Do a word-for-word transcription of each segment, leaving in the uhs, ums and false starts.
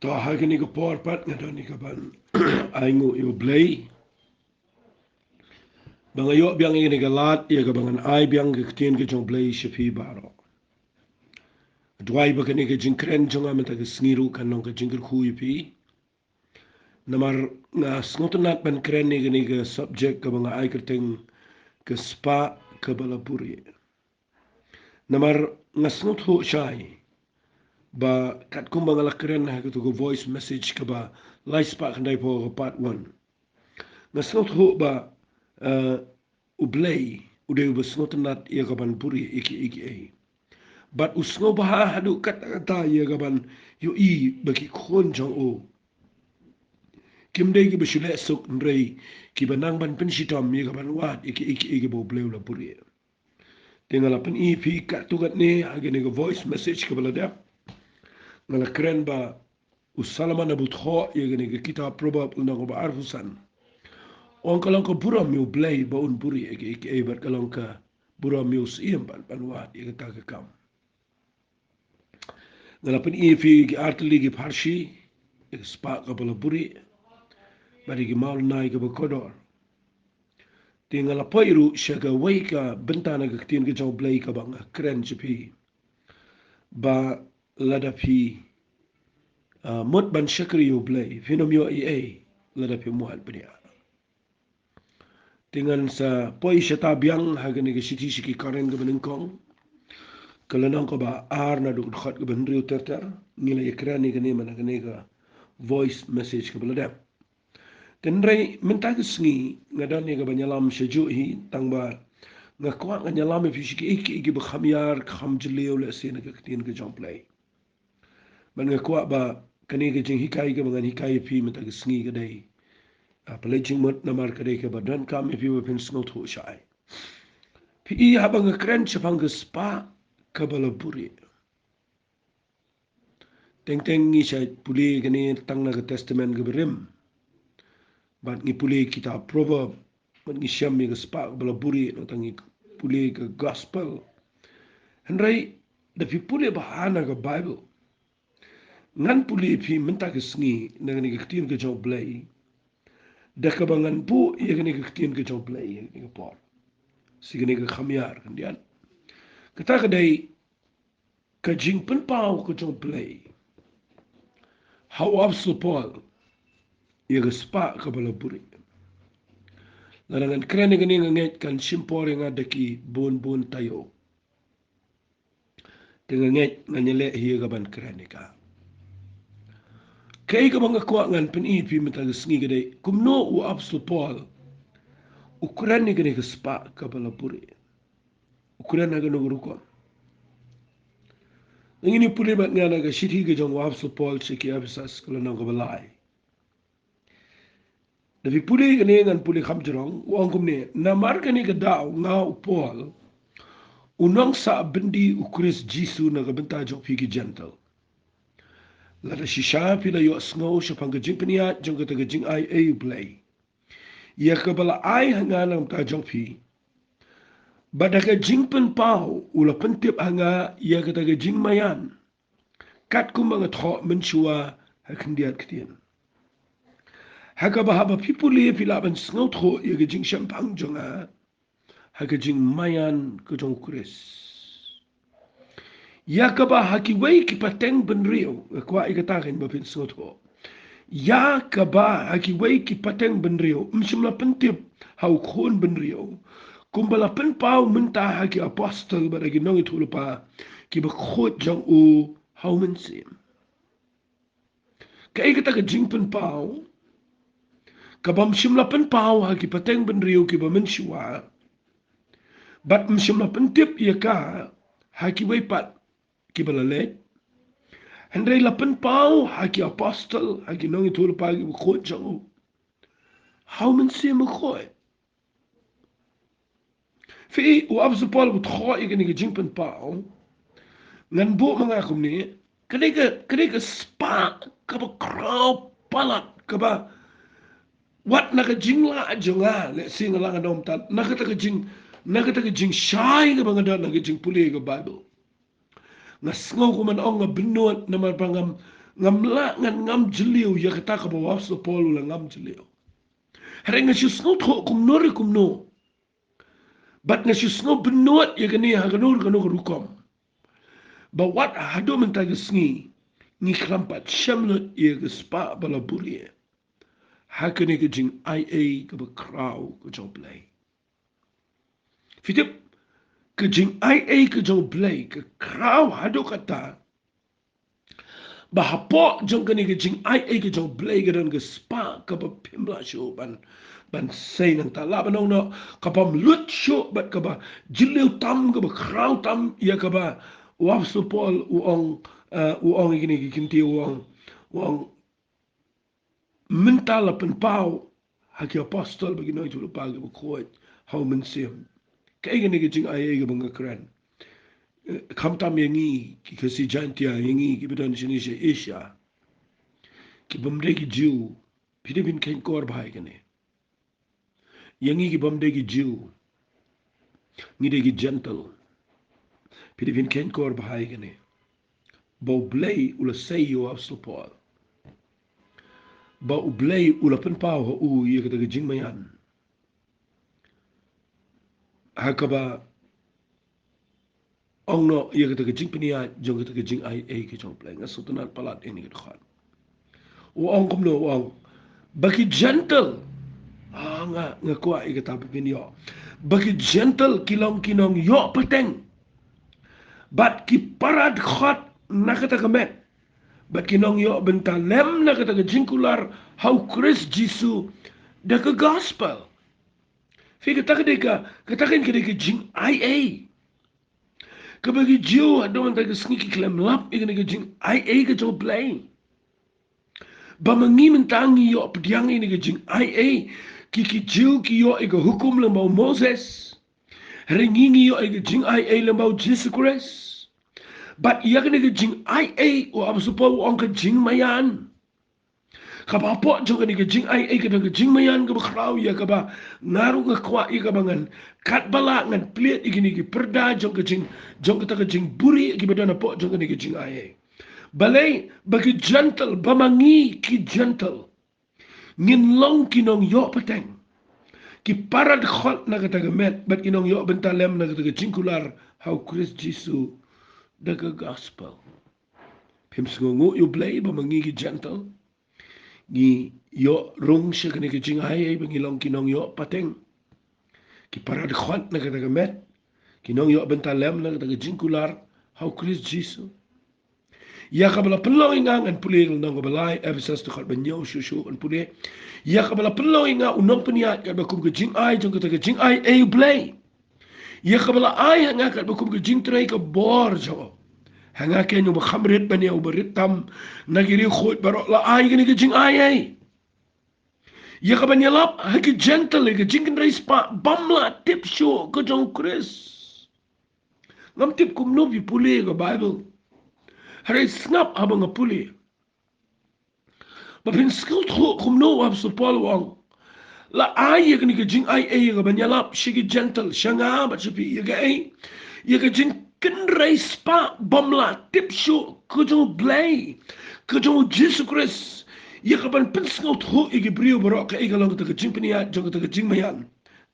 To, ha kane ka por pat nga don ïa kaban ainguh ïa U Blei ba nga ïoh biang ïa kane ka lad ïa kaba ngan ai biang ka ktien ka jong U Blei sha phi baroh. Duwai ba kane ka jingkren jong nga mynta ka sngi ruh kan long ka jingkyrkhu ïa phi. Namar nga sngewtynnat ban kren ïa kane ka subject kaba nga ai kyrteng ka spah kaba la buhrieh. Namar nga sngewthuh shai ba katkum ba nga la kren ha katu ka voice message kaba lai spah khyndai phew ka part one. Nga sngewthuh ba, eh, U Blei u dei uba sngewtynnat ïa kaban buhrieh ïa kiei kiei. Bad u sngewbha haduh katta katta ïa kaban ïohi ba ki khun jong u kim dei kiba shu leh suk hynrei kiba nang ban pynshitom ïa kaban wad ïa kiei kiei kiba U Blei u la buhrieh. Te nga la pyni ïa phi katto katne ha kane ka voice message kaba la dep. Nga la kren ba u Solomon u thoh ïa kane ka kitab Proverb lynnong kaba arphew san. Ong ka long ka burom ïa U Blei ba un buhrieh ïa kiei kiei bad ka long ka burom ïa u syiem ban, ban wad ïa kata ka kam. Nga la pyni ïa phi ki artylli ki pharshi, ïa ka spah kaba la buhrieh bad ïa ki mawlynnai kaba kordor. Te nga la poi ruh sha kawei ka bynta na ka ktien ka jong U Blei kaba nga kren sha phi ba lada phi, ah, mut ban shakri ïa U Blei, phin ym ïoh ei ei lada phim wad bniah. Te ngan sa poi shata biang ha kane ka shithi sha ki Korinth kaba nyngkong, ka lynnong kaba ar naduh ka dkhot kaba hynriew ter ter. Ngi la ïakren ïa kane man ha kane ka voice message kaba la dep. Hynrei mynta ka sngi nga don ïa kaban ïalam shajuh hi, tang ba nga kwah ngan ïalam ïa phi sha kiei kiei kiba kham ïar kham jylliew lehse na ka ktien ka jong U Blei. Bad nga kwah ba kane ka jinghikai kaba ngan hikai ïa phi mynta ka sngi ka dei, ah, pynleit jingmut namar ka dei kaba donkam ïa phi ba phin sngewthuh shai. Phi i haba nga kren shaphang ka spah kaba la buhrieh. Teng teng ngi shait pule kane tang na ka Testament kaba rim. Bad ngi pule kitab Proverb, bad ngi shem ïa ka spah kaba la buhrieh, nangta ngi pule ka Gospel. Hynrei da phi pule bha na ka Bible, ngan pule ïa phi mynta ka sngi na kane ka ktien ka jong U Blei, da kaba ngan buh ïa kane ka ktien ka jong U Blei ïa kane ka por. Shi kane ka kham ïar khyndiat. Kata ka dei ka jingpynpaw ka jong U Blei ha u Apostol Paul ïa ka spah kaba la buhrieh. Lada ngan kren ïa kane nga ngeit kan shim por ïa nga da ki bun bun taïew. Te nga ngeit ngan ïaleh hi ïa kaban kren ïa ka. Kaei kaba nga kwah ngan pyni ïa phi mynta ka sngi ka dei kumno u Apostol Paul u kren ïa kane ka spah kaba la buhrieh. U kren ha kano ka rukom? Ngin ïa pule bad nga na ka shithi ka jong u Apostol Paul sha ki Ephesus ka lynnong kaba lai. Da phi pule kane ngan pule kham jrong, u ong kumne, namar kane ka daw nga u Paul u nongsah byndi u Khrist Jisu na ka bynta jong phi ki Jentil. Lada shisha phi la ïohsngew shaphang ka jingpynïaid jong kata ka jingai ei U Blei ïa kaba la ai ha nga na ka bynta jong phi, bad da ka jingpynpaw u la pyntip ha nga ïa kata ka jingmaïan, katkum ba nga thoh mynshuwa ha khyndiat ktien. Ha kaba haba phi pule phi lah ban sngewthuh ïa ka jingshemphang jong nga ha ka jingmaïan ka jong u Khrist. Ïa kaba ha kiwei ki pateng bynriew, nga kwah ïa kata kein ba phin sngewthuh. Ïa kaba ha kiwei ki pateng bynriew ym shym la pyntip ha u khun bynriew, kumba la pynpaw mynta ha ki apostol bad ha ki nongïathuhlypa kiba khuid jong u ha u Mynsiem. Kaei kata ka jingpynpaw kaba ym shym la pynpaw ha ki pateng bynriew kiba mynshuwa, bad ym shym la pyntip ïa ka ha kiwei pat kiba la leit, hynrei la pynpaw ha ki apostol, ha ki nongïathuhlypa kiba khuid jong u ha u Mynsiem Bakhuid. Phi i, u Apostol Paul u thoh ïa kane ka jingpynpaw. Ngan buh ma nga kumne, kane ka, kane ka spah kaba khraw palat, kaba wat na ka jinglah jong nga, lehse nga lah ngan ong tad, na kata ka jing, na kata ka jingshai kaba nga don na ka jingpule ka Bible. Nga sngew kumno nga bynnud namar ba ngam, Ngam lah, ngan ngam jylliew ïa kata kaba u apostol Paul u la ngam jylliew. Hynrei nga shu sngewthuh kumno re kumno. Bad nga shu sngew bynnud ïa kane ha kano kano ka rukom. Ba wat haduh mynta ka sngi ngi khlem pat shem lut ïa ka spah ba la buhrieh ha kane ka jingaiei kaba khraw ka jong U Blei. Phi tip, ka jingaiei ka jong U Blei ka khraw haduh katta, ba hapoh jong kane ka jingaiei ka jong U Blei ka don ka spah kaba phim lah shuh ban, ban sei nangta, lah ban ong noh, kabym lut shuh bad kaba jylliew tam, kaba khraw tam ïa kaba u apostol Paul u ong, eh, u ong ïa kine ki kynthei, u ong, u ong, mynta la pynpaw ha ki apostol bad ki nongïathuhlypa kiba khuid ha u Mynsiem. Kaei kane ka jingaiei kaba nga kren? Eh, khamtam ïa ngi ki Khasi Jaintia, ïa ngi kiba don shane sha Asia, kibym dei ki Jiw, phi dei phin kheiñ kor bha ïa kane. Ïa ngi kibym dei ki Jiw, ngi dei ki Jentil. Phi dei phin kheiñ kor bha ïa kane. Ba U Blei u la sei ïa u apostol Paul, ba U Blei u la pynpaw ha u ïa kata ka jingmaïan, ha kaba ong noh ïa kata ka jingpynïaid jong kata ka jingaiei ka jong U Blei. Nga sngewtynnat palat ïa kane ka dkhot. U ong kumno? U ong ba ki Jentil, ah, nga, nga kwah ïa kata ba phin ïoh, ba ki Jentil ki long ki nongïoh pateng bad ki para dkhot na kata ka met, bad ki nongïoh bynta lem na kata ka jingkular ha u Khrist Jisu da ka gospel. Phi, kata ka dei ka, kata ka dei ka jingaiei kaba ki Jiw haduh mynta ka sngi ki khlem lap ïa kane ka jingaiei ka jong U Blei. Ba ma ngi mynta ngi ïoh pdiang ïa kane ka jingaiei. Ki, ki Jiw ki ïoh ïa ka hukum lyngba u Moses. Hynrei ngi, ngi ïoh ïa ka jingaiei lyngba u Jisu Khrist. Bad ïa kane ka jingaiei u apostol Paul u ong ka jingmaïan. Kaba hapoh jong kane ka jingaiei ka don ka jingmaïan kaba khraw ïa kaba nga ruh nga kwah ïa kaba ngan, katba lah ngan plie ïa kine ki pyrda jong ka jing, jong kata ka jingbuhrieh kiba don hapoh jong kane ka jingaiei. Balei? Ba ki Jentil, ba ma ngi ki Jentil ngin long ki nongïoh pateng, ki para dkhot na kata ka met bad ki nongïoh bynta lem na kata ka jingkular ha u Khrist Jisu da ka gospel. Phim sngewnguh ïa U Blei ba ma ngi ki Jentil ngi ïoh rung sha kane ka jingaiei ba ngi long ki nongïoh pateng, ki para dkhot na kata ka met, ki nongïoh bynta lem na kata ka jingkular ha u Khrist Jisu? Ïa kaba la pynlong ïa nga, ngan pule lynnong kaba lai, Ephesus dkhot ba hynñiew shuh shuh, ngan pule. Ïa kaba la pynlong ïa nga u nongpynïaid katba kum ka jingai jong kata ka jingaiei U Blei. Ïa kaba la ai ha nga katba kum ka jingtrei ka bor jong u. Ha nga ken uba kham rit ban ïa uba rit tam na ki riewkhuid baroh la ai kane ka jingaiei. Ïa kaban ïalap ha ki Jentil ïa ka jingkynrei spah bym lah tip shuh ka jong u Khrist. Ngam tip kumno phi pule ka Baibl. Hynrei sngap haba nga pule. Ba phin sngewthuh kumno u apostol Paul u ong. La ai ïa kane ka jingaiei ïa kaban ïalap sha ki Jentil, sha nga bad sha phi, ïa kaei? Ïa ka jingkynrei spah bym lah tip shuh ka jong U Blei, ka jong u Jisu Khrist. Ïa kaban pynsngewthuh ïa ki briew baroh kaei ka long kata ka jingpynïaid jong kata ka jingmaïan.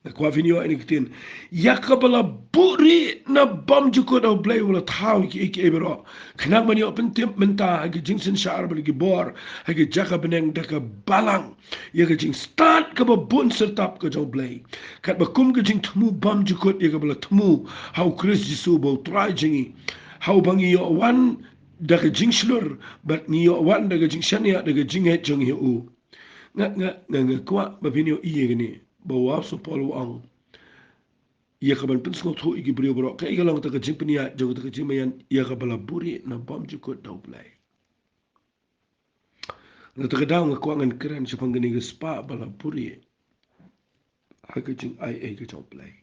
Nga kwah phin ïoh ïa kane ka ktien. Ïa kaba la buhrieh na bymjukut da U Blei uba la thaw ïa kiei kiei baroh, khnang ban ïoh pyntip mynta ha ki jingsynshar bad ki bor ha ki jaka bneng da ka balang, ïa ka jingstad kaba bun syrtap ka jong U Blei, katba kum ka jingthmu bymjukut ïa kaba la thmu ha u Khrist Jisu uba U Trai jong ngi, ha uba ngi ïoh wan da ka jingshlur bad ngi ïoh wan da ka jingshaniah da ka jingngeit jong ngi ha u. Nga, nga, nga, nga kwah ba phin ïohi ïa kane, ba u apostol Paul u ong, ïa kaban pynsngewthuh ïa ki briew baroh kaei ka long kata ka jingpynïaid jong kata ka jingmaïan, ïa kaba la buhrieh na bymjukut da U Blei. Na kata ka daw nga kwah ngan kren shaphang kane ka spah ba la buhrieh ha ka jingaiei ka jong U Blei.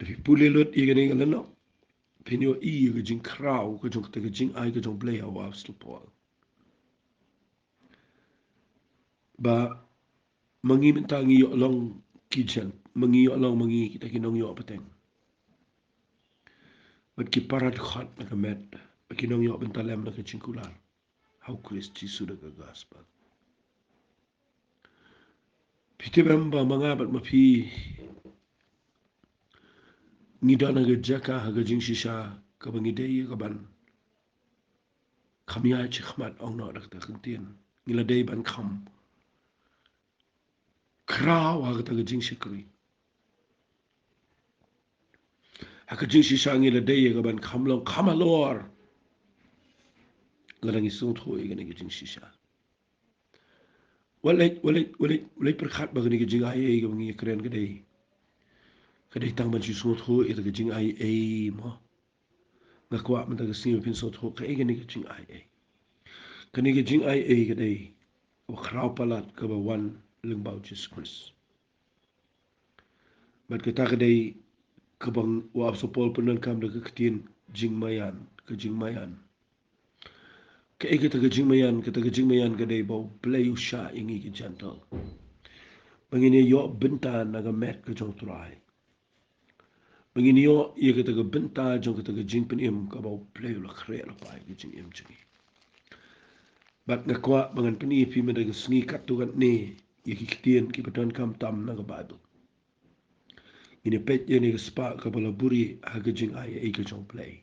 Da phi pule lut ïa kane ka lynnong, phin ïohi ïa ka jingkhraw ka jong kata ka jingai ka jong U Blei ha u apostol Paul. Ba ma ngi mynta ngi ïoh long ki Jen, ma ngi ïoh long ma ngi kita ki nongïoh pateng bad ki para dkhot na ka met, ki nongïoh bynta lem na ka jingkular ha u Khrist Jisu da ka gospel. Phi tip em ba ma nga bad ma phi ngi don ha ka jaka, ha ka jingshisha kaba ngi dei ïa ka ban kham ïaid shakhmat, ong noh da kata ka ktien. Ngi la dei ban kham khraw ha kata ka jingshakri. Ha ka jingshisha ngi la dei ïa ka ban kham long kham halor lada ngi sngewthuh ïa kane ka jingshisha. Wat leit, wat leit, wat leit, wat leit pyrkhat ba kane ka jingai ei kaba ngi ïakren ka dei, ka dei tang ban shu sngewthuh ïa ka jingai ei mo. Nga kwah mynta ka sngi ba phin sngewthuh kaei kane ka jingai ei. Kane ka jingai ei ka dei kaba khraw palat kaba wan lyngba u Jisu Khrist. Bad kata ka dei kaba u apostol Paul u pyndonkam da ka ktien jingmaïan, ka jingmaïan. Kaei kata ka jingmaïan? Kata ka jingmaïan ka dei ba U Blei u shah ïa ngi ki Jentil ba ngin ïoh bynta na ka met ka jong U Trai, ba ngin ïoh ïa kata ka bynta jong kata ka jingpynim kaba U Blei u la khreh lypa ïa ka jingim jong ngi. Bad nga kwah ba ngan pyni ïa phi mynta ka sngi katto katne ïa ki ktien kiba donkam tam na ka Baibl. Ngin ïa peit ïa kane ka spah kaba la buhrieh ha ka jingai ei ka jong U Blei.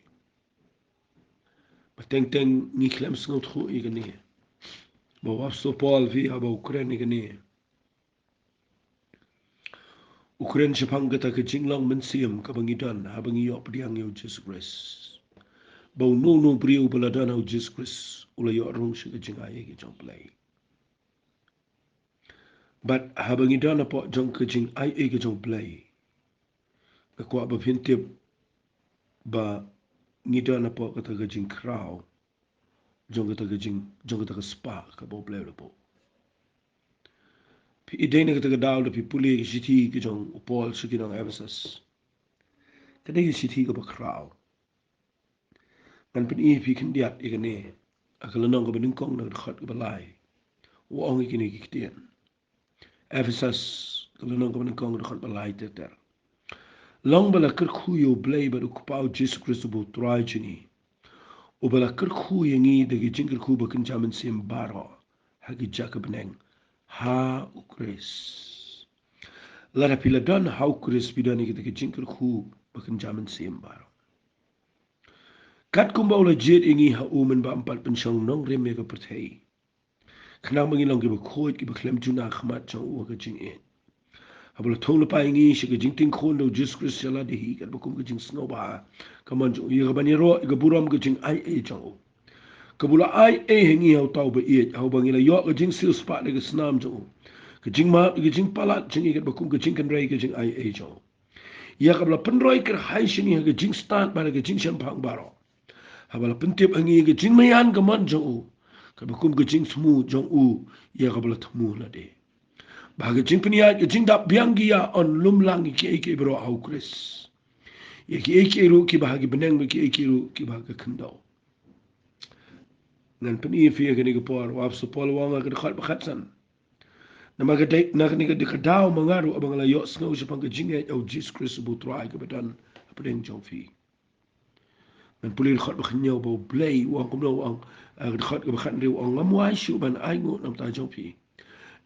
Ba teng teng ngi khlem sngewthuh ïa kane, ba u apostol Paul phi haba u kren ïa kane, u kren shaphang kata ka jinglong mynsiem kaba ngi don haba ngi ïoh pdiang ïa u Jisu Khrist. Ba uno uno u briew uba la don ha u Jisu Khrist u la ïoh rung sha ka jingai ei ka jong U Blei. Bad haba ngi don hapoh jong ka jingai ei ka jong U Blei, nga kwah ba phin tip ba ngi don hapoh kata ka jingkhraw jong kata ka jing, jong kata ka spah kaba U Blei u la buh. Phi i dei na kata ka daw da phi pule ka shithi ka jong u Paul sha ki nong Ephesus. Ka dei ka shithi kaba khraw. Ngan pyni ïa phi khyndiat ïa kane, ha ka lynnong kaba nyngkong na ka dkhot kaba lai. U ong ïa kine ki ktien. Ephesus, ka lynnong kaba nyngkong, dkhot ba lai ter ter. Long ba la kyrkhu ïa U Blei bad U Kpa U Jisu Khrist uba U Trai jong ngi, uba la kyrkhu ïa ngi da ki jingkyrkhu ba kynja mynsiem baroh ha ki jaka bneng ha U Khrist. Lada phi la don ha U Khrist, phi don ïa kita ki jingkyrkhu ba kynja mynsiem baroh. Katkum ba u la jied ïa ngi ha u mynba ym pat pynshong nongrim ïa ka pyrthei, khnang ba ngin long kiba khuid, kiba khlem juna ha khmat jong u ha ka jingïeit. Haba la thung lypa ïa ngi sha ka jingtieng khun da u Jisu Khrist sha lade hi, katba kum ka jingsngewbha ka mon jong u, ïa ka ban ïaroh ïa ka burom ka jingai ei jong u, kaba u la ai ei ha ngi ha uta uba ïeit, ha uba ngi la ïoh ka jingsiewspah da ka snam jong u, ka jingmap da ka jingpalat jong ngi katba kum ka jingkynrei ka jingai ei jong u. Ïa kaba la pynroi kyrhai sha ngi ha ka jingstad bad ha ka jingshemphang baroh, haba la pyntip ha ngi ïa ka jingmaïan ka mon jong u, katba kum ka jingthmu jong u ïa kaba la thmu lade, ba ha ka jingpynïaid ka jingdap biang ki ïa yn lum lang ïa kiei kiei baroh ha U Khrist, ïa kiei kiei ruh kiba ha ki bneng bad kiei kiei ruh kiba ha ka khyndew. Ngan pyni ïa phi ha kane ka por, u apostol Paul u ong ha ka dkhot ba khatsan. Namar ka dei, na kane ka dei ka daw ma nga ruh ba nga la ïohsngew shaphang ka jingngeit ha u Jisu Khrist uba U Trai kaba don hapdeng jong phi. Ngan pule dkhot ba khathynñiew ba U Blei u ong kumno, u ong, eh, dkhot kaba khathynriew u ong, ngam wai shuh ban ainguh na ka bynta jong phi,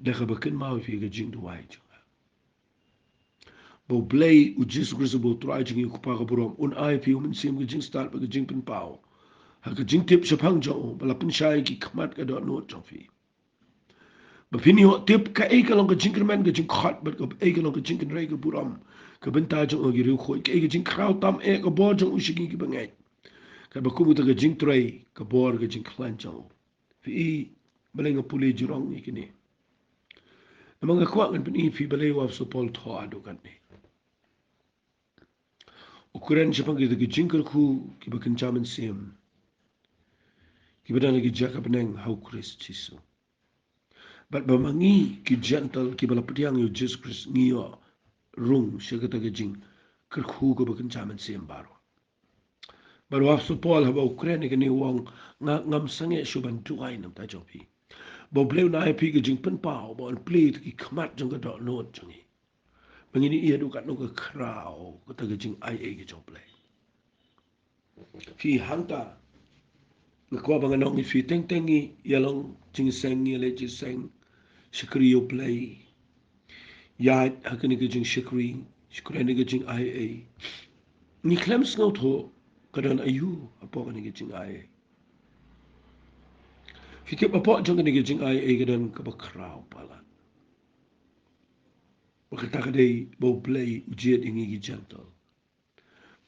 da kaba kynmaw ïa phi ha ka jingduwai jong nga. Ba U Blei U Jisu Khrist uba U Trai jong ngi, U Kpa ka burom, un ai ïa phi u Mynsiem ka jingstad bad ka jingpynpaw ha ka jingtip shaphang jong u, ba la pynshai ki khmat ka dohnud jong phi, ba phin ïoh tip kaei ka long ka jingkyrmen ka jingkhot bad kaei ka long ka jingkynrei ka burom ka bynta jong u ha ki riewkhuid, kaei ka jingkhraw tam eh ka bor jong u sha ngi kiba ngeit, katba kum kata ka jingtrei ka bor ka jingkhlaiñ jong u. Phi i, balei nga pule jrong ïa kine? Namar nga kwah ngan pyni ïa phi balei u apostol Paul u thoh haduh katne. U kren shaphang kita ki jingkyrkhu kiba kynja mynsiem, kiba don ha ki jaka bneng ha u Khrist Jisu. Bad ba ma ngi ki Jentil kiba la pdiang ïa u Jisu Khrist ngi ïoh rung sha kata ka jingkyrkhu kaba kynja mynsiem baroh. Bad u apostol Paul haba u kren ïa kane u ong, nga, ngam sangeh shuh ban duwai na ka bynta jong phi, ba U Blei un ai ïa phi ka jingpynpaw, ba un plie ïa ki khmat jong ka dohnud jong ngi, ba ngin ïoh ïa ka, ka khraw kata ka jingai ei ka jong U Blei. Phi, hangta Nga kwah ba ngan ong ïa phi teng teng ngi ïa long jingseng, ïa leh jingseng, shakri ïa U Blei. Ïa ha kane ka jingshakri, shakri ha kane ka jingai ei. Ngi khlem sngewthuh ka don aïu hapoh kane ka jingai ei. Phi tip hapoh jong kane ka jingai ei ka don kaba khraw palat. Ba kata ka dei ba U Blei u jied ïa ngi ki Gentile.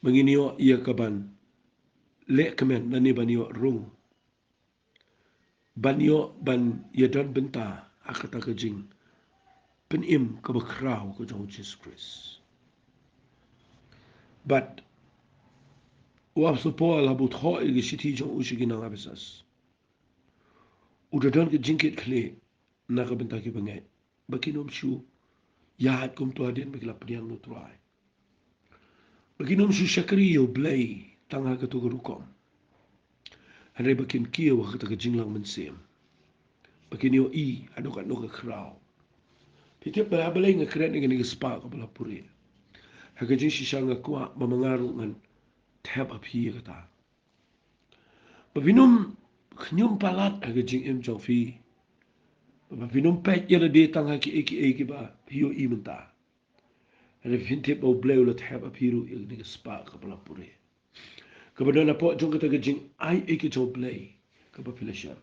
Ba ngin ïoh ïa kaban leh kmen lane ban ïoh rung, ban ïoh ban ïadon bynta ha kata ka jingpynim kaba khraw ka jong U Jisu Khrist. Bad u Apostol Paul haba u thoh ïa ka shithi jong u sha ki nong Ephesus, u da don ka jingkitkhlieh na ka bynta ki bangeit ba kin ym shu ïaid kumto hadien ba ki la pdiang ïa U Trai, ba kin ym shu shakri ïa U Blei tang ha kato ka rukom, hynrei ba kin kiew ha kata ka jinglong mynsiem, ba kin ïohi haduh katno ka khraw. Phi tip ba balei nga kren ïa kane ka spah kaba la purieh? Ha ka jingshisha nga kwah ba ma nga ruh ngan thep ha phi ïa kata, ba phin ym khñium palat ha ka jingim jong phi, ba phin ym peit ïa lade tang ha kiei kiei kiba phi ïohi mynta. Hynrei phin tip ba U Blei u la thep ha phi ruh ïa kane ka spah kaba la purieh, kaba don hapoh jong kata ka jingai ei ka jong U Blei kaba phi la shem.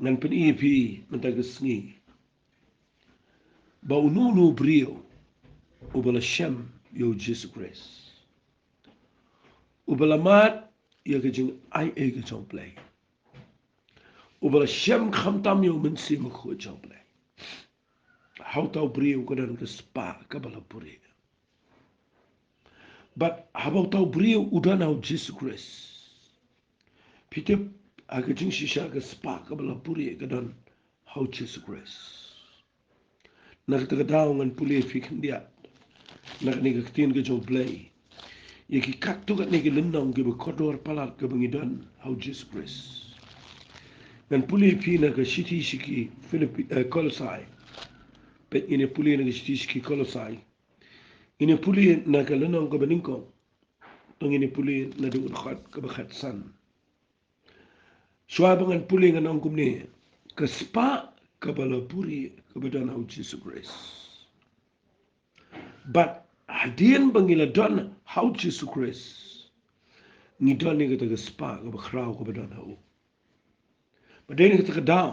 Ngan pyni ïa phi mynta ka sngi ba uno uno u briew uba la shem ïa U Jisu Khrist, uba la mad ïa ka jingai ei ka jong U Blei, uba la shem khamtam ïa U Mynsiem Bakhuid jong U Blei, ha uta u briew ka don ka spah kaba la purieh. Bad haba uta u briew u don ha U Jisu Khrist, phi tip, ha ka jingshisha ka spah kaba la purieh ka don ha U Jisu Khrist. Na kata ka daw ngan pule ïa phi khyndiat na kane ka ktien ka jong U Blei ïa ki katto katne ki lynnong kiba kordor palat kaba ngi don ha U Jisu Khrist. Ngan pule ïa phi na ka shithi sha ki Philippi, eh, Kolosai. Peit, ngin ïa pule na ka shithi sha ki Kolosai. Ngin ïa pule na ka lynnong kaba nyngkong. To ngin ïa pule naduh ka dkhot kaba khatsan. Shuwa ba ngan pule ngan ong kumne, ka spah kaba la purieh kaba don ha U Jisu Khrist. Bad hadien ba ngi la don ha U Jisu Khrist, ngi don ïa kata ka spah kaba khraw kaba don ha u. Bad dei na kata ka daw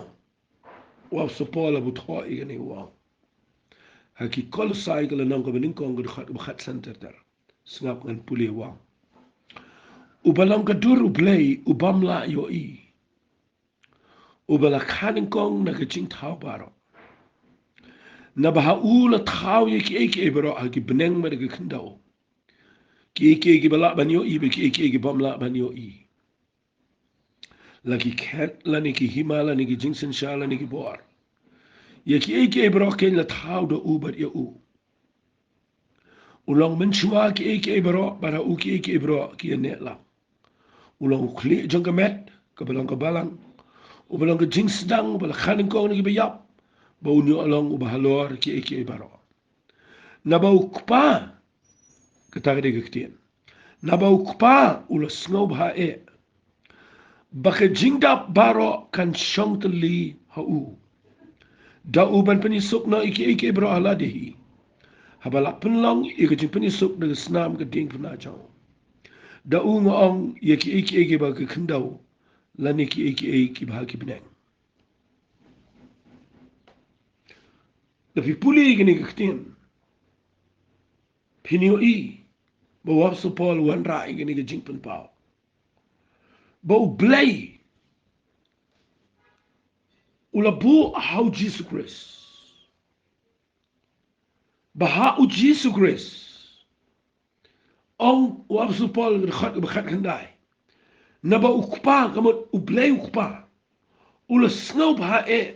u Apostol Paul haba u thoh ïa kane u ong ha ki Kolosai ka lynnong kaba nyngkong ka dkhot kaba khatsan ter ter. Sngap ngan pule u ong. Uba long ka dur U Blei u bym lah ïohi, uba la kha nyngkong na ka jingthaw baroh. Naba ha u la thaw ïa kiei kiei baroh ha ki bneng bad ha ki khyndew, kiei kiei kiba lah ban ïohi bad kiei kiei ki bym lah ban ïohi, la ki khet lane ki hima lane ki jingsynshar lane ki bor. Ïa kiei kiei baroh kein la thaw da u bad ïa u. U long mynshuwa kiei kiei baroh, bad ha u kiei kiei baroh ki ïaneh lang. U long u khlieh jong ka met kaba long ka balang, uba long ka jingsdang, uba la kha nyngkong na kiba ïap, ba un ïoh long uba halor kiei kiei baroh. Naba u Kpa, kata ka dei ka ktien, naba u Kpa u la sngewbha eh ba ka jingdap baroh kan shong tylli ha u. Da u ban pynïasuk noh ïa kiei kiei baroh ha lade hi, haba la pynlong ïa ka jingpynïasuk da ka snam ka diengphna jong u. Da u, nga ong, ïa kiei kiei kiba ha ki khyndew lane kiei kiei kiba ha ki bneng. Da phi pule ïa kane ka ktien, phin ïohi ba u Apostol Paul u wanrah ïa kane ka jingpynpaw ba U Blei u la buh ha U Jisu Khrist. Ba ha U Jisu Khrist, ong u Apostol Paul ha ka dkhot kaba khatkhyndai, naba u Kpa, ka mut U Blei u Kpa, u la sngewbha eh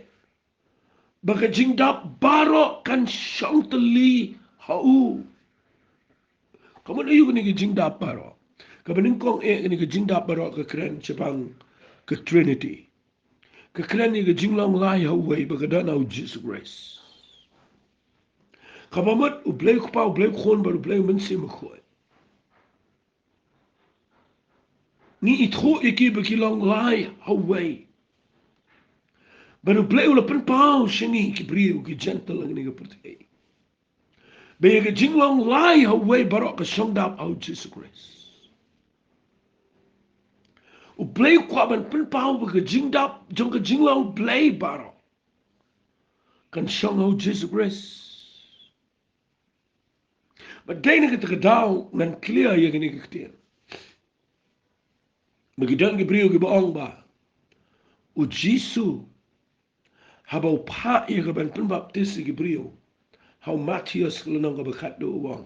ba ka jingdap baroh kan shong tylli ha u. Ka mut aïu kane ka jingdap baroh? Kaba nyngkong eh, kane ka jingdap baroh ka kren shaphang ka Trinity. Ka kren ïa ka jinglong lai ha uwei ba ka don ha U Jisu Khrist. Kaba mut U Blei u Kpa, U Blei u Khun bad U Blei u Mynsiem Bakhuid. ngi ithuh ïa ki ba ki long lai ha uwei. Bad U Blei u la pynpaw sha ngi ki briew ki Gentile ha kane ka pyrthei ba ïa ka jinglong lai ha uwei baroh ka shong dap ha U Jisu Khrist. U Blei u kwah ban pynpaw ba ka jingdap jong ka jinglong Blei baroh kan shong ha U Jisu Khrist. Bad dei na kata ka daw ngan clear ïa kane ka ktien. Ba ki don ki briew kiba ong ba U Jisu haba u phah ïa ka ban pynbaptis ïa ki briew, ha u Mathaios ka lynnong kaba khatduh u ong,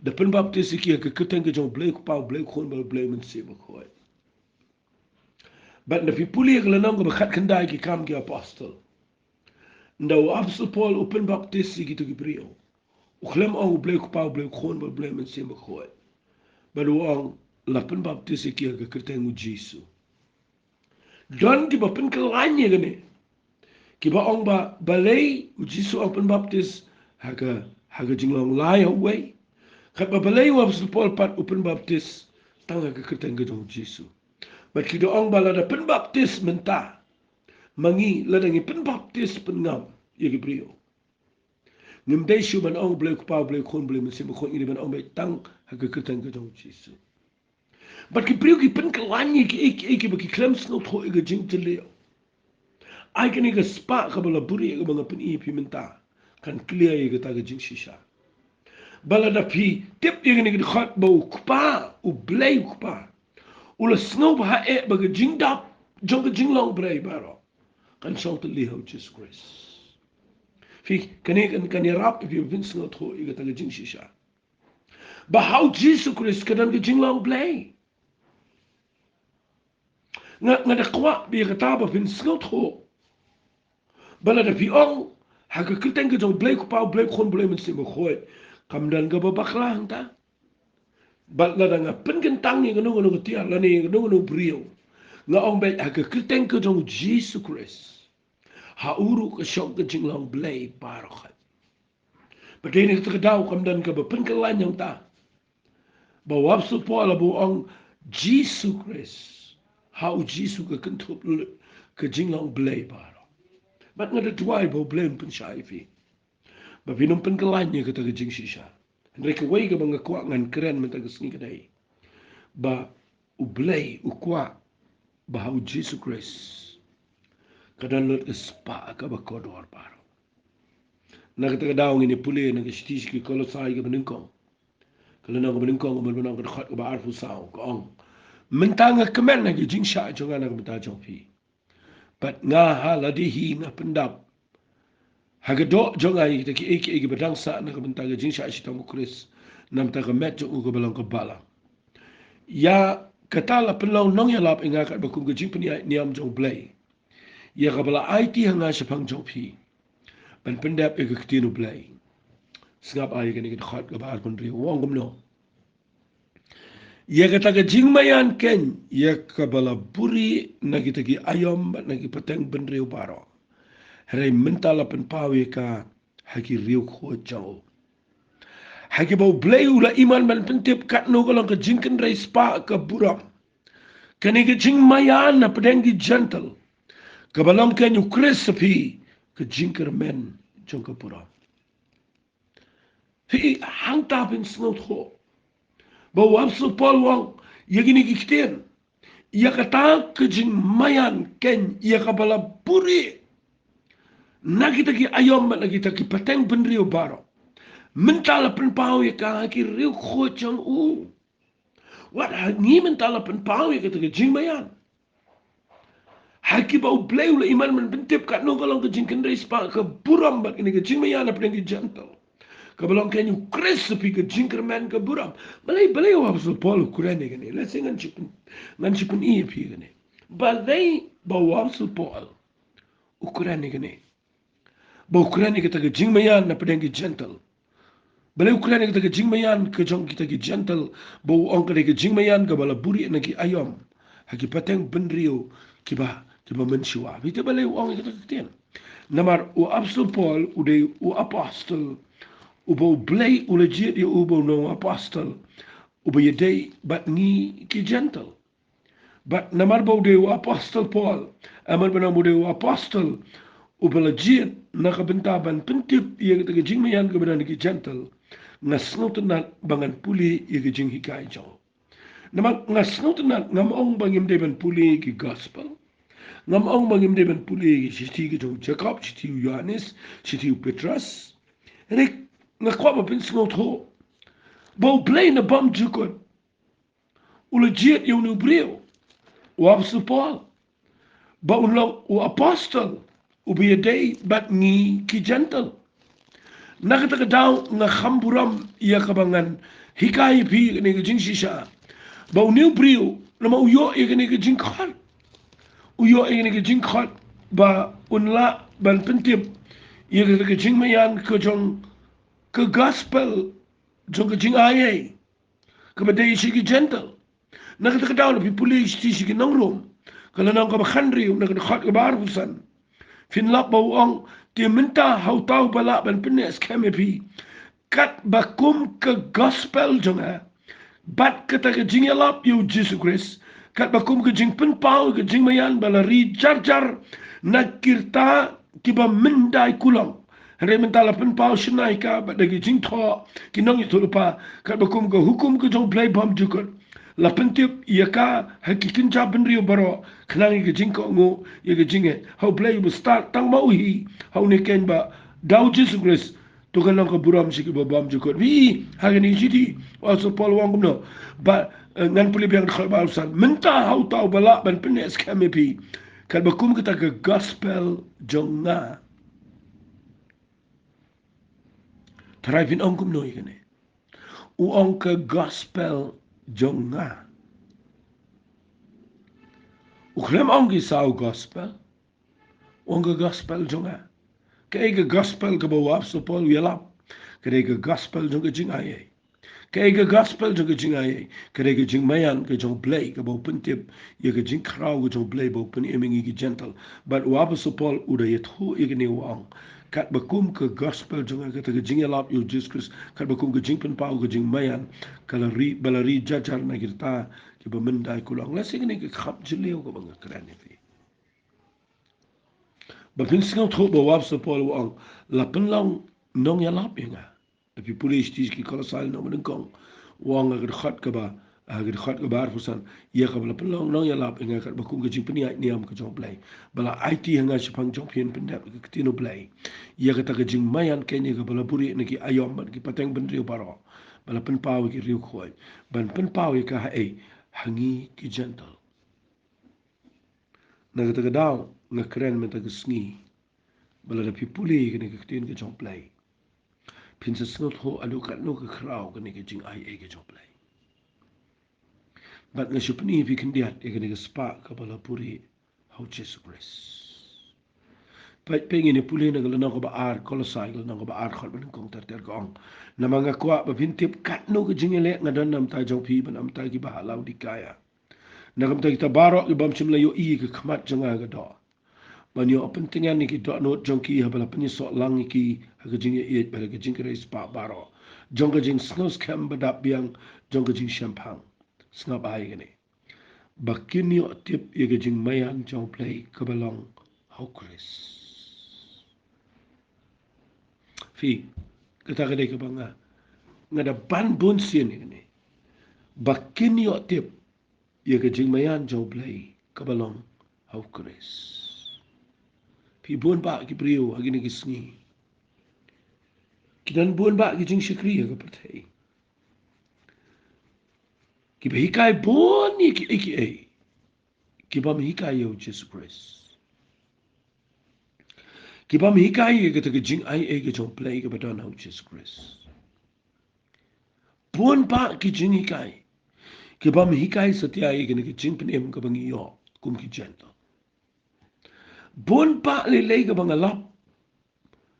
da pynbaptis ïa ki ha ka kyrteng ka jong U Blei U Kpa, U Blei U Khun bad U Blei Mynsiem Bakhuid. Bad lada phi pule ïa ka lynnong kaba khatkhyndai, Ki Kam ki Apostol, ynda u Apostol Paul u pynbaptis ïa kito ki briew, u khlem ong U Blei U Kpa, U Blei U Khun bad U Blei Mynsiem Bakhuid. Bad u ong, la pynbaptis ïa ki ha ka kyrteng U Jisu. Don kiba pynkylla ïa kane, kiba ong ba balei U Jisu u ong pynbaptis ha ka, ha ka jinglong lai ha uwei, katba balei u Apostol Paul pat u pynbaptis tang ha ka kyrteng ka jong U Jisu. Bad ki da ong ba lada pynbaptis mynta, ma ngi lada ngi pynbaptis pyngam ïa ki briew, ngim dei shuh ban ong U Blei U Kpa, U Blei U Khun, U Blei Mynsiem Bakhuid, ngi dei ban ong beit tang ha ka kyrteng ka jong U Jisu. Bad ki briew ki pynkylla ïa kiei kiei kiba ki khlem sngewthuh ïa ka jingtylli. Ai kane ka spah kaba la buhrieh kaba nga pyni ïa phi mynta kan clear ïa kata ka jingshisha. Ba lada phi tip ïa kane ka dkhot ba U Kpa, U Blei U Kpa, u la sngewbha eh ba ka jingdap jong ka jinglong Blei baroh kan shong tylli ha U Jisu Khrist. Phi, kane kan, kan ïarap ïa phi ba phin sngewthuh ïa kata ka jingshisha, ba ha U Jisu Khrist ka don ka jinglong Blei. Nga, nga da kwah ba ïa kata ba phin sngewthuh. Ba lada phi ong ha ka kyrteng ka jong U Blei U Kpa, U Blei U Khun, U Blei Mynsiem Bakhuid, kam don kaba bakla hangta. Bad lada nga pynkyntang ïa kano kano ka tiar lane ïa kano kano briew, nga ong beit ha ka kyrteng ka jong U Jisu Khrist, ha u ruh ka shong ka jinglong Blei baroh. Bad dei na kata ka daw kam don kaba pynkylla ïa kata. Ba u Apostol Paul haba u ong Jisu Khrist, ha U Jisu ka kynthup lut ka jinglong Blei baroh. Bad nga da duwai ba U Blei un pynshai ïa phi ba phin ym pynkylla ïa kata ka jingshisha. Hynrei kawei kaba nga kwah ngan kren mynta ka sngi ka dei ba U Blei u kwah ba ha U Jisu Khrist ka don lut ka spah kaba kordor baroh. Na kata ka daw ngin ïa pule na ka shithi sha ki Kolosai kaba nyngkong, ka lynnong kaba nyngkong, kaba nyngkong, ka dkhot kaba arphew saw, ka ong, mynta nga kmen ha ki jingshah jong nga na ka bynta jong phi. Bad nga ha lade hi nga pyndap ha ka doh jong nga ïa kita kiei kiei kiba dang sah na ka bynta ka jingshah shitom U Khrist, na ka bynta ka met jong u kaba long ka balang. Ïa kata la pynlong nongïalap ïa nga katba kum ka jingpynïaid niam jong U Blei, ïa kaba la aiti ha nga shaphang jong phi ban pyndep ïa ka ktien U Blei. Sngap ïa kane ka dkhot kaba arphew hynriew, u ong kumno: Ïa kata ka jingmaïan keiñ, ïa kaba la buhrieh na kita ki aïom bad na ki pateng bynriew baroh, hynrei mynta la pynpaw ïa ka ha ki riewkhuid jong u. Ha kiba U Blei u la iman ban pyntip katno ka long ka jingkynrei spah ka burom, kane ka jingmaïan na pdeng ki Jentil, kaba long keiñ U Khrist ha phi, ka jingkyrmen jong ka burom. Phi, hangta phin sngewthuh ba u Apostol Paul u ong ïa kine ki ktien, ïa kata ka jingmaïan keiñ, ïa kaba la buhrieh na kita ki aïom bad na kita ki pateng bynriew baroh, mynta la pynpaw ïa ka ha ki riewkhuid jong u. Wat ha ngi mynta la pynpaw ïa kata ka jingmaïan ha kiba U Blei u la iman ban pyntip katno ka long ka jingkynrei spah ka burom bad kane ka jingmaïan na pdeng ki Jentil, kaba long keiñ U Khrist ha phi, ka jingkyrmen ka burom. Balei, balei u Apostol Paul u kren ïa kane? Let's say ngan shu pyn, ngan shu pyni ïa phi ïa kane. Balei ba u Apostol Paul u kren ïa kane? Ba u kren ïa kata ka jingmaïan na pdeng ki Jentil. Balei u kren ïa kata ka jingmaïan ka jong kita ki Jentil, ba u ong ka dei ka jingmaïan kaba la buhrieh na ki aïom ha ki pateng bynriew kiba, kiba mynshuwa? Phi tip balei u ong ïa kata ka ktien? Namar u Apostol Paul u dei u apostol uba U Blei u la jied ïa u ba u long u apostol uba ïadei bad ngi ki Jentil. Bad namar ba u dei u apostol Paul, namar ba u dei u apostol uba la jied na ka bynta ban pyntip ïa kata ka jingmaïan kaba don ha ki Jentil, nga sngewtynnat ba ngan pule ïa ka jinghikai jong u. Namar nga sngewtynnat, ngam ong ba ngim dei ban pule ïa ki gospel. Ngam ong ba ngim dei ban pule ïa ki shithi ka jong u Jakob, shithi u Ïohannes, shithi u Petros. Hynrei nga kwah ban pynsngewthuh ba U Blei na bymjukut u la jied ïa une u briew, u apostol Paul, ba un long u apostol uba ïadei bad ngi ki Jentil. Na kata ka daw nga kham burom ïa kaba ngan hikai ïa phi kane ka jingshisha, ba une u briew namar u ïoh ïa kane ka jingkhot, u ïoh ïa kane ka jingkhot ba un lah ban pyntip ïa kata ka jingmaïan ka jong ka gospel jong ka jingaiei kaba dei sha ki Jentil. Na kata ka daw lada phi pule shithi sha ki nong Rom, ka lynnong kaba khathynriew, na ka dkhot kaba arphew san, phin lap ba u ong, te mynta ha uta uba lah ban pyneh skhem ïa phi, katba kum ka gospel jong nga, bad kata ka jingïalap ïa u Jisu Khrist, katba kum ka jingpynpaw ka jingmaïan ba la ri jar jar na ki rta kiba myndai kulong. Hynrei mynta la pynpaw shynna ïa ka bad da ki jingthoh ki nongïathuhlypa, katba kum ka hukum ka jong U Blei bymjukut, la pyntip ïa ka ha ki kynja bynriew baroh, khnang ïa ka jingkohnguh ïa ka jingeh ha U Blei uba stad tang ma u hi, ha une u kynja ba da u Jisu Khrist. To kan long ka burom sha kiba bymjukut. Phi, ha kane ka shithi u apostol Paul u ong kumno? Ba, eh, ngan pule biang dkhot ba arphew san. Mynta ha uta uba lah ban pyneh skhem ïa phi, katba kum kata ka gospel jong nga. Tharai phin ong kumno ïa kane? U ong ka gospel jong nga. U khlem ong ki saw gospel. U ong ka gospel jong nga. Kaei ka gospel kaba u apostol Paul u ïalap? Ka dei ka gospel jong ka jingaiei. Kaei ka gospel jong ka jingaiei? Ka dei ka jingmaïan ka jong U Blei kaba u pyntip ïa ka jingkhraw ka jong U Blei ba u pynim ïa ngi ki Jentil. Bad u apostol Paul u da ïathuh ïa kane, u ong, katba kum ka gospel jong nga, kata ka jingïalap ïa u Jisu Khrist, katba kum ka jingpynpaw ka jingmaïan, ka la ri, ba la ri jar jar na ki rta kiba myndai kulong. Lehse kane ka kham jylliew kaba nga kren ïa phi. Ba phin sngewthuh ba u apostol Paul u ong, la pynlong nongïalap ïa nga. Lada phi pule shithi ki Kolossai lynnong banyngkong, u ong ha ka dkhot kaba, ha ka dkhot kaba arphew san, ïa kaba la pynlong nongïalap ïa nga katba kum ka jingpynïaid niam ka jong U Blei, ba la aiti ha nga shaphang jong phi ban pyndep ïa ka ktien U Blei, ïa kata ka jingmaïan kane kaba la buhrieh na ki aïom bad ki pateng bynriew baroh, ba la pynpaw ïa ki riewkhuid, ban pynpaw ïa ka ha ei? Ha ngi ki Jentil. Na kata ka daw nga kren mynta ka sngi ba lada phi pule ïa kane ka ktien ka jong U Blei, phin sa sngewthuh haduh katno ka khraw kane ka jingaiei ka jong U Blei. Bad nga shu pyni ïa phi khyndiat ïa kane ka spah kaba la buhrieh ha u Jisu Khrist. Peit, peit, ngin ïa pule na ka lynnong kaba ar, Kolossai ka lynnong kaba ar, dkhot banyngkong ter ter, ka ong, namar nga kwah ba phin tip katno ka jingïaleh nga don na ka bynta jong phi bad na ka bynta kiba ha Laodikaia, na ka bynta kita baroh ki bym shym la ïohi ïa ka khmat jong nga ha ka doh, ban ïoh pyntngen ïa ki dohnud jong ki haba la pynïasoh lang ïa ki ha ka jingïaieit bad ha ka jingkyrhai spah baroh, jong ka jingsngewskhem ba dap biang, jong ka jingshemphang. Sngap bha ïa kane. Ba kin ïoh tip ïa ka jingmaïan jong U Blei kaba long ha u Khrist. Phi, kata ka dei kaba nga, nga da ban bun sien ïa kane. Ba kin ïoh tip ïa ka jingmaïan jong U Blei kaba long ha u Khrist. Phi, bun bah ki briew ha kine ki sngi ki don bun bah ki jingshakri ha ka pyrthei, kiba hikai bun ïa kiei kiei, ki bym hikai ïa u Jisu Khrist. Ki bym hikai ïa kata ka jingaiei ka jong U Blei kaba don ha u Jisu Khrist. Bun bah ki jinghikai, ki bym hikai satia ïa kane ka jingpynim kaba ngi ïoh kum ki Jentil. Bun bah lei lei kaba nga lap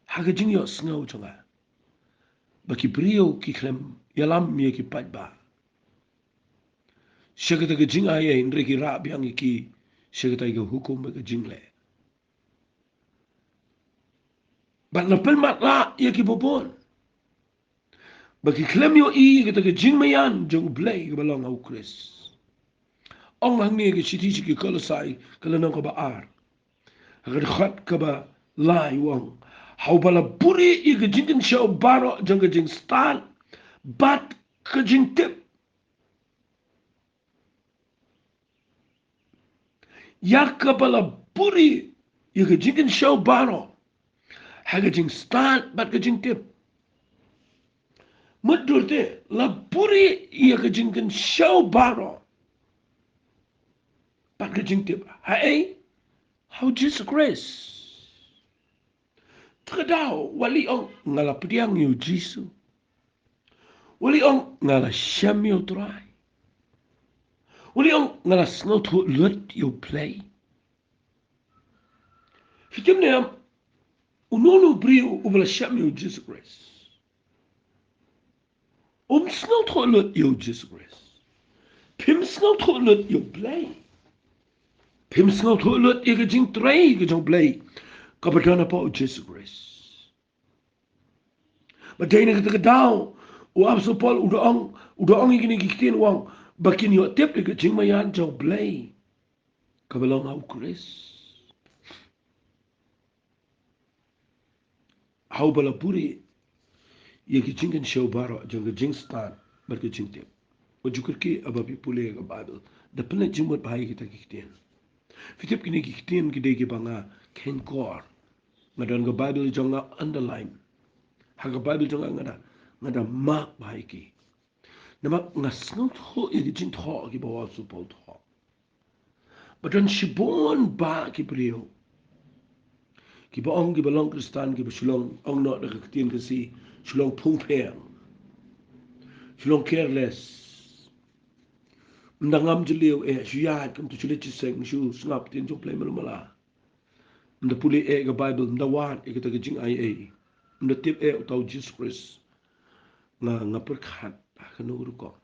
ha ka jingïohsngew jong nga, ba ki briew ki khlem ïalam ïa ki paidbah sha kata ka jingaiei, hynrei ki rah biang ïa ki sha kata ka hukum bad ka jingleh. Bad la pynmatlah ïa ki bun bun, ba ki khlem ïohi ïa kata ka jingmaïan jong U Blei kaba long ha u Khrist. ong hangne ka shithi sha ki Kolosai, ka lynnong kaba ar, ha ka dkhot kaba lai u ong: Ha uba la buhrieh ïa ka jingkynshew baroh jong ka jingstad bad ka jingtip. Ïa kaba la buhrieh ïa ka jingkynshew baroh ha ka jingstad bad ka jingtip. Mutdur te, la buhrieh ïa ka jingkynshew baroh bad ka jingtip. Ha ei? Ha u Jisu Khrist. Te ka daw, wat leh ong nga la pdiang ïa u Jisu. Wat leh ong nga la shem ïa u Trai. Wat leh ong nga la sngewthuh lut ïa u Blei. Phi tip ne em, uno uno u briew uba la shem ïa u Jisu Khrist um sngewthuh lut ïa u Jisu Khrist. Phim sngewthuh lut ïa u Blei. Phim sngewthuh lut ïa ka jingtrei ka jong u Blei kaba don hapoh u Jisu Khrist. Bad dei na kata ka daw u Apostol Paul u da ong, u da ong ïa kine ki ktien, u ong ba kin ïoh tip ïa ka jingmaïan jong u Blei kaba long ha u Khrist. Ha uba la buhrieh ïa ka jingkynshew baroh jong ka jingstad bad ka jingtip. Wat ju kyrkieh haba phi pule ka Baibl, da pynleit jingmut bha ïa kita ki ktien. Phi tip kine ki ktien ki dei kiba nga kheiñkor. Nga don ka Baibl jong nga underline. Ha ka Baibl jong nga nga da, nga da mark bha ïa ki. Namar nga sngewthuh ïa ki jingthoh kiba u Apostol Paul u thoh. Ba don shibun bah ki briew kiba ong kiba long Khristan, kiba shu long, ong noh da ka ktien Khasi, shu long phungphiang, shu long careless. Ym da ngam jylliew eh, shu ïaid kumta, shu leit shisha, shu sngap ktien jong u Blei malu mala. Ym da pule eh ka Baibl, ym da wad eh kata ka jingaiei. Ym da tip eh uta u Jisu Khrist. Nga, nga pyrkhat ha kano ka rukom.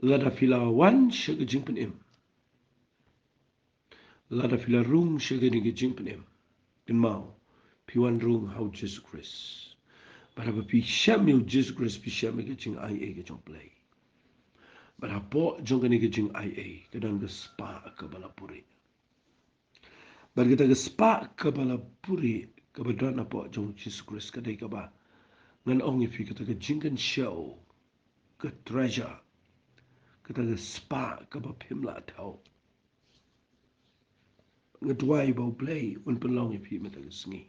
Lada phi la wan sha ka jingpynim, lada phi la rung sha kane ka jingpynim, kynmaw, phi wan rung ha u Jisu Khrist. Bad haba phi shem ïa u Jisu Khrist, phi shem ïa ka jingaiei ka jong u Blei. Bad hapoh jong kane ka jingaiei ka don ka spah kaba la buhrieh. Bad kata ka spah kaba la buhrieh kaba don hapoh jong u Jisu Khrist ka dei kaba ngan ong ïa phi kata ka jingkynshew, ka treasure, kata ka spah kaba phim lah thew. Nga duwai ba u Blei un pynlong ïa phi mynta ka sngi.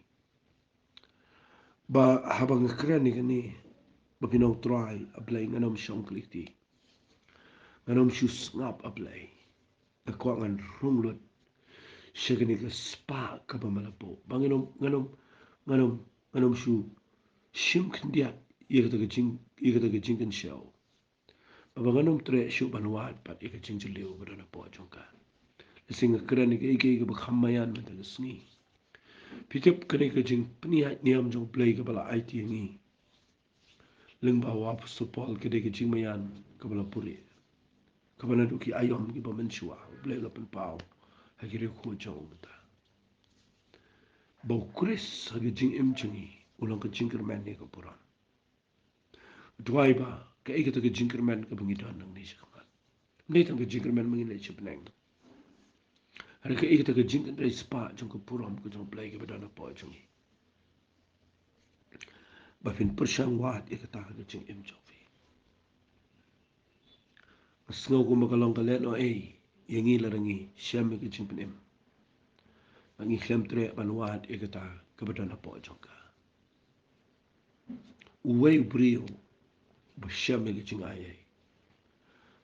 Ba haba nga kren ïa kane, ba phin ong, Trai, a Blei, ngan ym shong khliti. Ngan ym shu sngap, a Blei. Nga kwah ngan rung lut sha kane ka spah kaba me la buh. Ba ngan ym, ngan ym, ngan ym, ngan ym shu shim khyndiat ïa kata ka jing, ïa kata ka jingkynshew. Ba, ba ngan ym treh shuh ban wad pat ïa ka jingjylliew ba don hapoh jong ka. Lehse nga kren ïa kaei kaei kaba kham maïan mynta ka sngi. Phi tip, kane ka jingpynïaid niam jong u Blei kaba la aiti ïa ngi lyngba u Apostol Paul ka dei ka jingmaïan kaba la buhrieh, kaba naduh ki aïom kiba mynshuwa u Blei u la pynpaw ha ki riewkhuid jong u mynta. Ba u Khrist ha ka jingim jong ngi u long ka jingkyrmen ïa ka burom. Duwai ba kaei kata ka jingkyrmen kaba ngi don nangne shakhmat, ym dei tang ka jingkyrmen ba ngin leit sha bneng, hynrei kaei kata ka jingkynrei spah jong ka burom ka jong u Blei kaba don hapoh jong ngi, ba phin pyrshang wad ïa kata ha ka jingim jong phi. Nga sngew kumba ka long ka lehnohei ïa ngi lada ngi shem ïa ka jingpynim, ba ngi khlem treh ban wad ïa kata kaba don hapoh jong ka. Uwei u briew uba shem ïa ka jingaiei,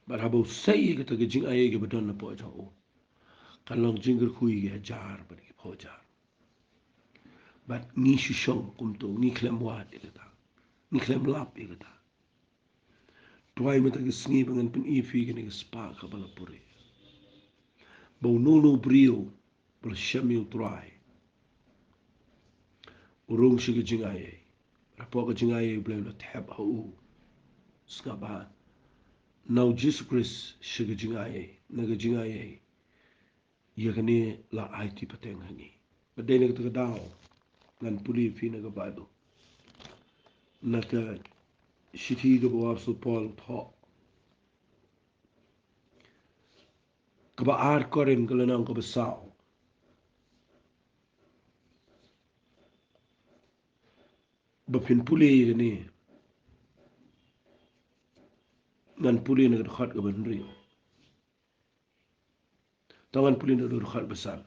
bad haba u sei ïa kata ka jingaiei kaba don hapoh jong u, kan long jingkyrkhu ïa ki hajar bad ki phew hajar. Bad ngi shu shong kumto, ngi khlem wad ïa kata, ngi khlem lap ïa kata. Duwai mynta ka sngi ba ngan pyni ïa phi kane ka spah kaba la buhrieh, ba uno uno u briew ba la shem ïa u Trai u rung sha ka jingaiei. Hapoh ka jingaiei u Blei u la thep ha u. Sngap bha, na u Jisu Khrist sha ka jingaiei, na ka jingaiei ïa kane la aiti pateng ha ngi. Bad dei na kata ka daw ngan pule ïa phi na ka Baibl, na ka shithi kaba u Apostol Paul u thoh Ba ar Korinth ka lynnong kaba saw. Ba phin pule ïa kane. Ngan pule na ka dkhot kaba hynriew. To ngan pule na ka dkhot ba san.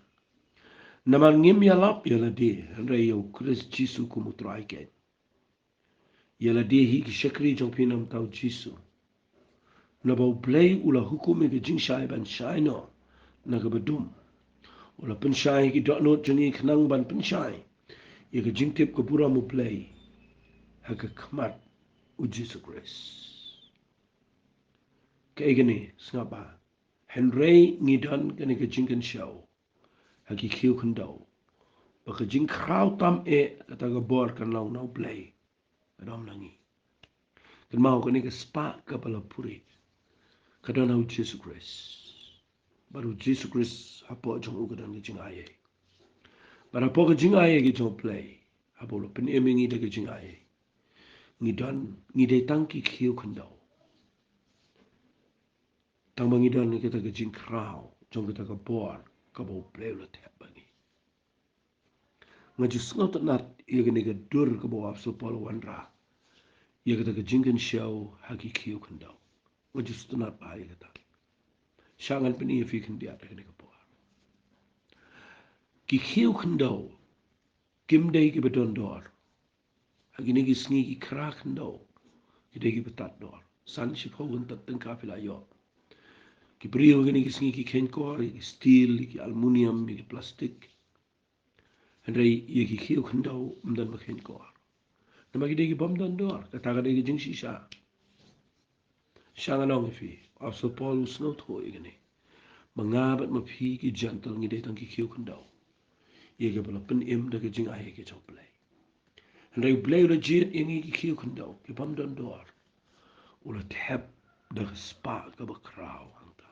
Namar ngim ïalap ïa lade, hynrei ïa u Khrist Jisu kum u Trai keiñ. Ïa lade hi ki shakri jong phi namar u Jisu. Naba U Blei u la hukum ïa ka jingshai ban shai noh na kaba dum. U la pynshai ïa ki dohnud jong ngi khnang ban pynshai ïa ka jingtip ka burom U Blei ha ka khmat u Jisu Khrist. Kaei kane, sngap bha. Hynrei ngi don kane ka jingkynshew ha ki khiew khyndew ba ka jingkhraw tam eh kata ka bor kan long na U Blei, ka dom na ngi. Kynmaw, kane ka spah kaba la pure ka don ha u Jisu Khrist. Bad u Jisu Khrist hapoh jong u ka don ka jingaiei. Bad hapoh ka jingaiei ka jong U Blei, haba u la pynim ïa ngi da ka jingaiei, ngi don, ngi dei tang ki khiew khyndew. Tang ba ngi don ïa kata ka jingkhraw jong kata ka bor kaba U Blei u la thep ba ngi. Nga ju sngewtynnat ïa kane ka dur kaba u Apostol Paul u wanrah ïa kata ka jingkynshew ha ki khiew khyndew. Nga ju sngewtynnat bha ïa kata. Sha ngan pyni ïa phi khyndiat ha kane ka por. Ki khiew khyndew kim dei kiba don dor. Ha kine ki sngi ki khra khyndew ki dei kiba tad dor. San shiphew kyntat tyngka phi la ïoh. Ki briew ha kine ki sngi ki kheiñ kor ïa ki steel, ïa ki aluminium, ïa ki plastik. Hynrei ïa ki khiew khyndew ym don ba kheiñ kor. Namar ki dei ki bym don dor, kata ka dei ka jingshisha. Sha ngan ong ïa phi, u Apostol Paul u sngewthuh ïa kane. Ma nga bad ma phi ki Gentile ngi dei tang ki khiew khyndew ïa kiba la pynim da ka jingaiei ka jong U Blei. Hynrei U Blei u la jied ïa ngi ki khiew khyndew ki bym don dor. U la thep da ka spah kaba khraw hangta.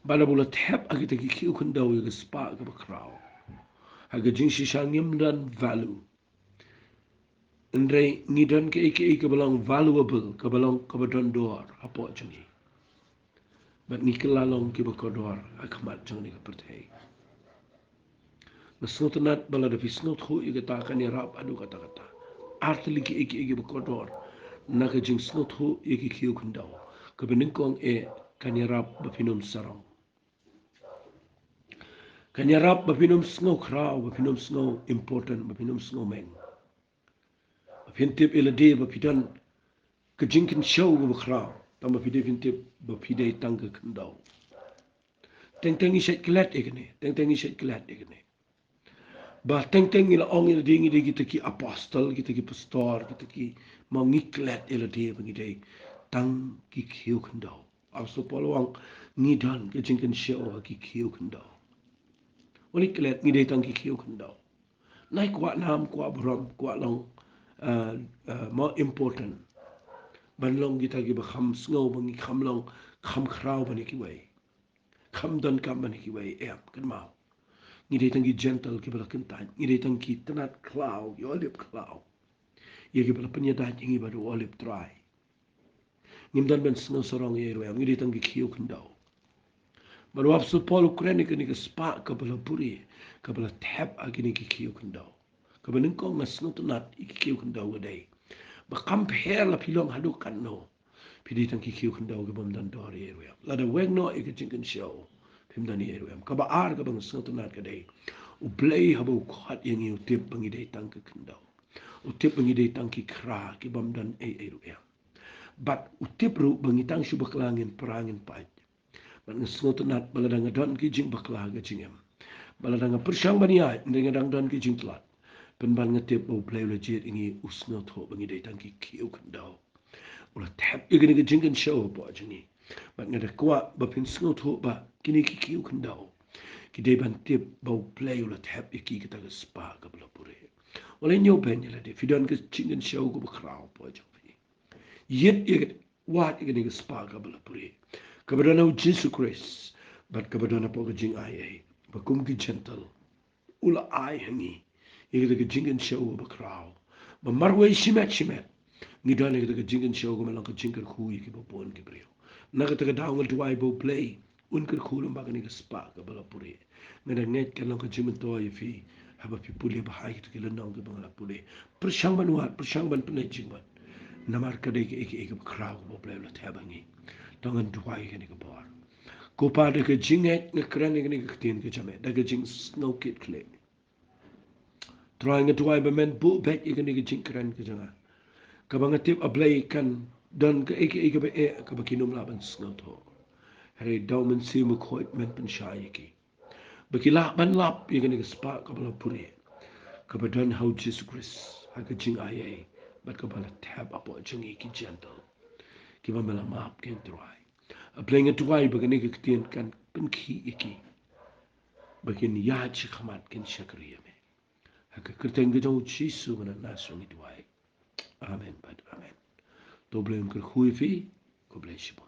Bad haba u la thep ha kita ki khiew khyndew ïa ka spah kaba khraw, ha ka jingshisha ngim don value. Hynrei ngi don kaei kaei kaba long valuable, kaba long kaba don dor hapoh jong ngi. Bad ngi kylla long kiba kordor ha khmat jong kane ka pyrthei. Nga sngewtynnat ba lada phi sngewthuh ïa kata kan ïarap haduh katta katta. Ar tylli kiei kiei kiba kordor na ka jingsngewthuh ïa ki khiew khyndew, kaba nyngkong eh kan ïarap ba phin ym sarong. Kan ïarap ba phin ym sngew khraw, ba phin ym sngew important, ba phin ym sngew meng. Ba phin tip ïa lade ba phi don ka jingkynshew kaba khraw, tang ba phi dei phin tip ba phi dei tang ka khyndew. Teng teng ngi shait klet ïa kane, teng teng ngi shait klet ïa kane. Ba teng teng ngi la ong ïa lade ngi dei kita ki apostol, kita ki pastor, kita ki, ma ngi klet ïa lade ba ngi dei tang ki khiew khyndew. Apostol Paul u ong ngi don ka jingkynshew ha ki khiew khyndew. Wat la klet ngi dei tang ki khiew khyndew. Nai kwah nam, kwah burom, kwah long, uh, uh, more important. Ban long kita kiba kham sngew, ba ngi kham long, kham khraw ban ïa kiwei. Kham donkam ban ïa kiwei, em, kynmaw. Ngi dei tang ki Gentile kiba la kyntait, ngi dei tang ki tnat khlaw, ki olib khlaw. Ïa kiba la pynïadait ïa ngi bad u olib trai. Ngim don ban sngew sarong ïa i ruh em, ngi dei tang ki khiew khyndew. Bad u Apostol Paul u kren ïa kane ka spah kaba la pure, kaba la thep ha kine ki khiew khyndew. Kaba nyngkong nga sngewtynnat ïa ki khiew khyndew ka dei ba kam pher la phi long haduh katno, phi dei tang ki khiew khyndew ki bym don dor ïa i ruh em. Lada weng noh ïa ka jingkynshew, phim don ïa i ruh em. Kaba ar kaba nga sngewtynnat ka dei U Blei haba u khot ïa ngi u tip ba ngi dei tang ki khyndew. U tip ba ngi dei tang ki khra ki bym don ei ei ruh em. Bad u tip ruh ba ngi tang shu bakla ngin pra ngin pait. Bad nga sngewtynnat ba lada nga don ki jingbakla ka jingim, ba lada nga pyrshang ban ïaid hynrei nga dang don ki jingtlot, pynban nga tip ba U Blei u la jied ïa ngi, u sngewthuh ba ngi dei tang ki khiew khyndew. U la thep ïa kane ka jingkynshew hapoh jong ngi. Bad nga da kwah ba phin sngewthuh ba kine ki khiew khyndew ki dei ban tip ba U Blei u la thep ïa ki kata ka spah kaba la pure. Wat la ñiew beiñ ïa lade, phi don ka jingkynshew kaba khraw hapoh jong phi. Ïit ïa ka, wad ïa kane ka spah kaba la pure, kaba don ha u Jisu Khrist bad kaba don hapoh ka jingaiei, ba kum ki Gentile u la ai ha ngi ïa kata ka jingkynshew kaba khraw, ba marwei shimet shimet ngi don ïa kata ka jingkynshew kaba long ka jingkyrkhu ïa kiba bun ki briew. Na kata ka daw nga duwai ba U Blei Un kyrkhu lem ba kane ka spah kaba la pule. Nga da ngeit kan long ka jingmyntoi ïa phi haba phi pule bha ïa kito ki lynnong kiba nga la pule. Pyrshang ban wad, pyrshang ban pynleit jingmut. Namar ka dei kaei kaei kaba khraw kaba U Blei u la thep ha ngi. To ngin duwai kane ka por. Ko Pa, da ka jingngeit nga kren ïa kane ka ktien ka jong me da ka jingsngewkitkhlieh. Trai, nga duwai ba men buh beit ïa kane ka jingkren ka jong nga, kaba nga tip, A Blei, kan don kaei kaei kaba eh kaba kim lah ban sngewthuh. Hynrei da U Mynsiem Bakhuid men pynshai ïa ki ba ki lah ban lap ïa kane ka spah kaba la pule, kaba don ha U Jisu Khrist, ha ka jingai ei, bad kaba la thep hapoh jong ngi ki Jentil kiba me la map, ko Trai. A Blei, nga duwai ba kane ka ktien kan pynkhih ïa ki ba kin ïaid shakhmat, kin shakri ïa me. Ha ka kyrteng ka jong U Jisu, U Nongpynim Israel, ngi duwai. Amen bad amen. To U Blei un kyrkhu ïa phi. Khublei shibun.